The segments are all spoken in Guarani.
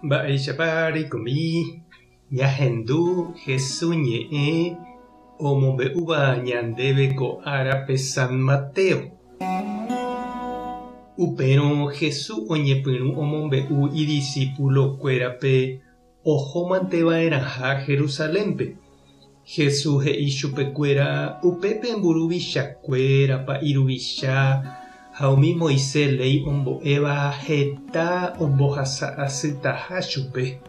Mba'éichapa reikomi ñahendu Hesu ñe'ẽ omombe'úva ñandéve ko árape San Mateo? Upérõ Hesu oñepyrũ omombe'u idisípulokuérape ohómante va'erãha Jerusalénpe. Jesús he'i chupekuéra upépe mburuvichakuéra, pa'i ruvicha ha umi Moisés léi ombo'éva heta ombohasa asytaha chupe.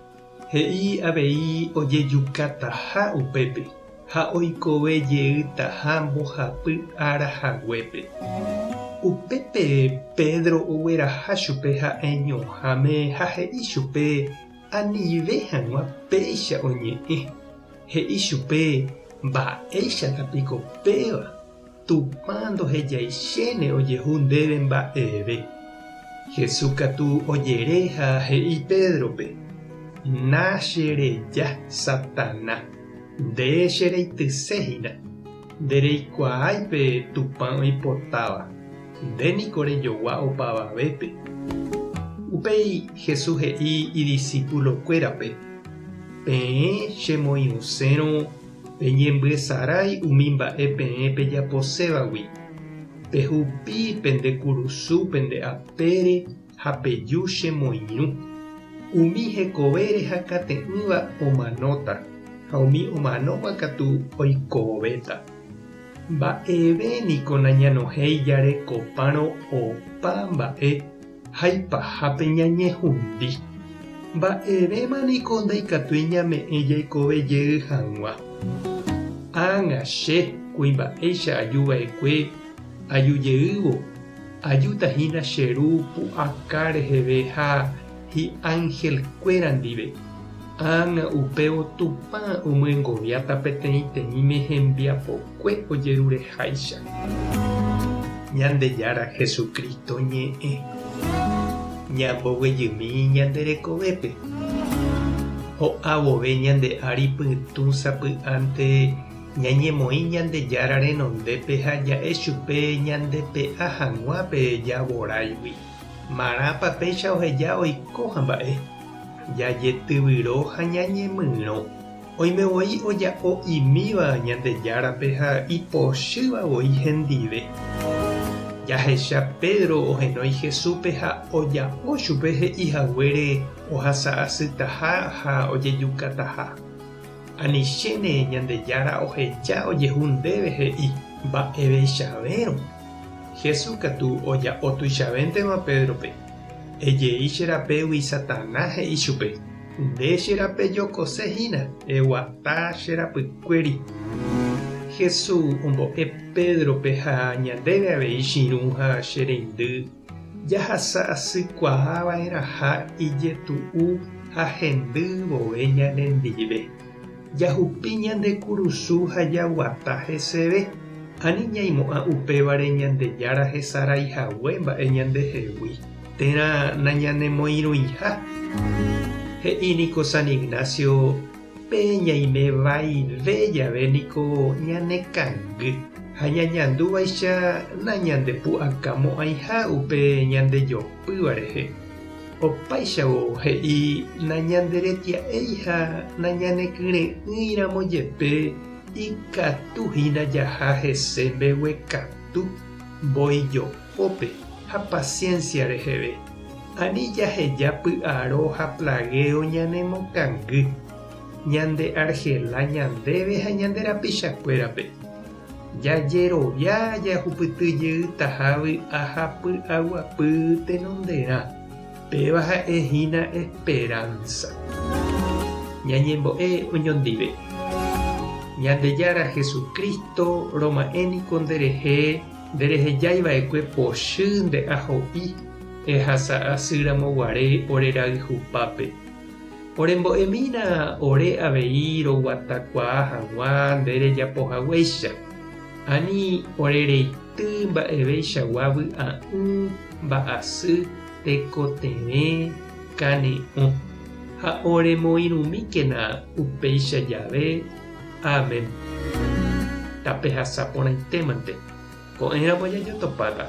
He'i avei ojejukataha upépe ha oikove jeytaha mbohapy ára haguépe. Upépe Pedro ogueraha chupe ha'eñoháme ha he'i chupe Anive hag̃ua péicha oñe'ẽ, he'i chupe mba'éichata piko péva, Tupã ndohejaichéne ojehu ndéve mba'eve. Jesús katu ojere ha he'i Pédrope, Na che reja, Satana, nde che reityse hína, ndereikuaái pe Tupã oipotáva. Nde niko rejogua opavavépe. Upéi Jesús he'i idisipulokuérape, Peẽ chemoirũsérõ peñembyesarái umi mba'e peẽ pejaposévagui. Pehupi pende kurusu pende apére ha peju chemoirũ. Umi hekovére hakate'ỹva omanóta, ha umi omanóva katu oikovéta. Mba'eve niko nañanohéi jarekopárõ opa mba'e ha ipahápe ñañehundi. Mba'evéma niko ndaikatúi ñame'ẽ jaikove jey hag̃ua. Ág̃a che, kuimba'éicha aju va'ekue aju jeývo, ajúta hína che Ru pu'aka reheve ha hi'angelkuéra ndive. Ág̃a upévo Tupã omyengoviáta peteĩteĩme hembiapokue ojerureháicha. Ñandejára Jesucristo ñe'ẽ. Ñamboguejymi ñande rekovépe. Ho'a vove ñande ári pytũ sapy'ánte ñañemoĩ Ñandejára renondépe ha ja'e chupe ñandepe'a hag̃ua pe javoráigui. Marãpa péicha oheja oiko ha mba'e? Jajetyvyro ha ñañemyrõ. Oime voi oja'o imíva Ñandejárape ha ipochýva voi hendive. Jahecha Pedro ohenói Jesúspe ha oja'o chupe he'i haguére ohasa asytaha ha ojejukataha. Anichéne Ñandejára oheja ojehu ndéve he'i mba'eveichavérõ. Jesús katu oja'o tuichavéntema Pédrope. Ejei che rapégui Satana he'i chupe, Nde che rape jokose hína, eguata che rapykuéri. Jesús ombo'e Pédrope ha ñandéve avei chirũ ha che reindy, jahasa asykuaa va'erãha ijetu'u ha hendy vove ñanendive. Jahupi ñande kurusu ha jaguata heseve, ani ñaimo'ã upévare Ñandejára hesarái hague mba'e ñandehegui, térã nañanemoirũiha. He'i niko San Ignacio, Pe ñaime vaive jave niko ñanekangy ha ñañandúvaicha nañandepu'akamo'ãiha upe ñandejopýva rehe. Opáichavo he'i nañanderetia'éi ha nañanekyre'ỹiramo jepe ikatu hína jaha hese mbeguekatu, mboijopópe ha paciencia reheve. Ani jaheja py'aro ha plageo ñanemokangy, ñande argela ñandéve ha ñande rapichakuérape. Jajerovia jahupyty jeytaha vy'a ha py'aguapy tenonderã, péva ha'e hína esperanza. Ñañembo'e oñondive. Ñandejára Jesucristo, roma'ẽ niko nderehe nderehejái va'ekue pochy nde aho'i ehasa asy ramo guare ore rayhupápe. Orembo'emína ore avei roguatakuaa hag̃ua nde rejapo haguéicha. Ani ore reity mba'eveichagua vy'a'ỹ, mba'asy, tekotevẽ, kane'õ. Ha oremoirũmíkena upéicha jave. Amén. Tapehasa porãitémante. Ko'ẽramo jajotopáta.